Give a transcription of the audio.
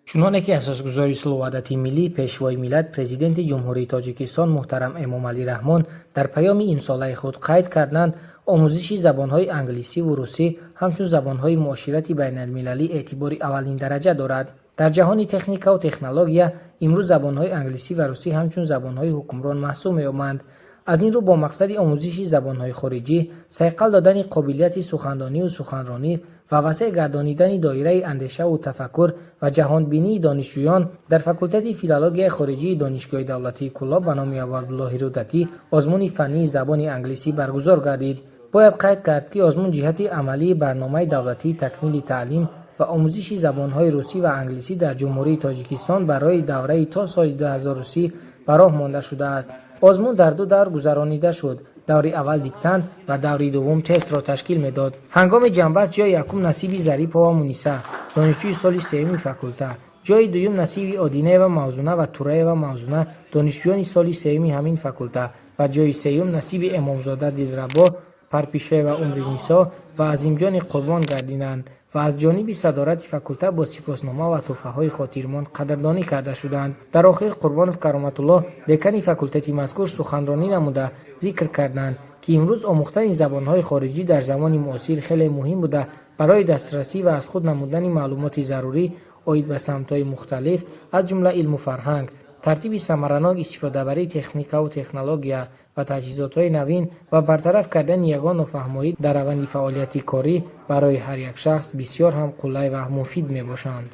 Чуноне ки асосгузори сулҳу ваҳдати миллӣ, Пешвои миллат, Президенти Ҷумҳурии Тоҷикистон муҳтарам Эмомалӣ Раҳмон дар паёми имсолаи худ қайд карданд, омӯзиши забонҳои англисиву русӣ ҳамчун забонҳои муоширати байналмилалӣ эътибори аввалиндараҷа дорад. Дар ҷаҳони техникаву технология имрӯз забонҳои англисӣ ва русӣ ҳамчун забонҳои ҳукмрон маҳсуб меёбанд. Аз ин рӯ, бо мақсади омӯзиши забонҳои хориҷӣ, сайқал додани қобилияти сухандониву суханронӣ ва васеъ гардонидани доираи андешаву тафаккур ва ҷаҳонбинии донишҷӯён, дар факултети филологияи хориҷии Донишгоҳи давлатии Кӯлоб ба номи Абуабдуллоҳи Рӯдакӣ озмуни фаннии забони англисӣ баргузор гардид. Бояд қайд кард, ки озмун ҷиҳати амалии барномаи давлатии такмили таълим ва омӯзиши забонҳои русӣ ва англисӣ дар Ҷумҳурии Тоҷикистон барои давраи то соли 2030 ба роҳ монда шудааст. Озмун дар ду давр гузаронида шуд. Даври аввал диктант ва даври дуввум тестро ташкил медод. Ҳангоми ҷамъбаст ҷои якум насиби Зарипова Муниса, донишҷӯи соли сеюми факулта, ҷои дуюм насиби Одинаева Мавзуна ва Тураева Мавзуна, донишҷӯёни соли сеюми ҳамин факулта, ва ҷои сеюм насиби Эмомзода Дилрабо, Парпишоева Умринисо ва Азимҷони Қурбон гардиданд ва аз ҷониби садорати факулта бо сипоснома ва тӯҳфаҳои хотирмон қадрдонӣ карда шуданд. Дар охир Қурбонов Кароматуллоҳ, декани факултети мазкур, суханронӣ намуда, зикр карданд, ки имрӯз омӯхтани забонҳои хориҷӣ дар замони муосир хеле муҳим буда, барои дастрасӣ ва аз худ намудани маълумоти зарурӣ оид ба самтҳои мухталиф, аз ҷумла илму фарҳанг, тартиби самаранок истифодабарии техникаву технология ва таҷҳизотҳои навин ва бартараф кардани ягон нофаҳмоӣ дар раванди фаъолияти корӣ барои ҳар як шахс бисёр ҳам қулай ва муфид мебошанд.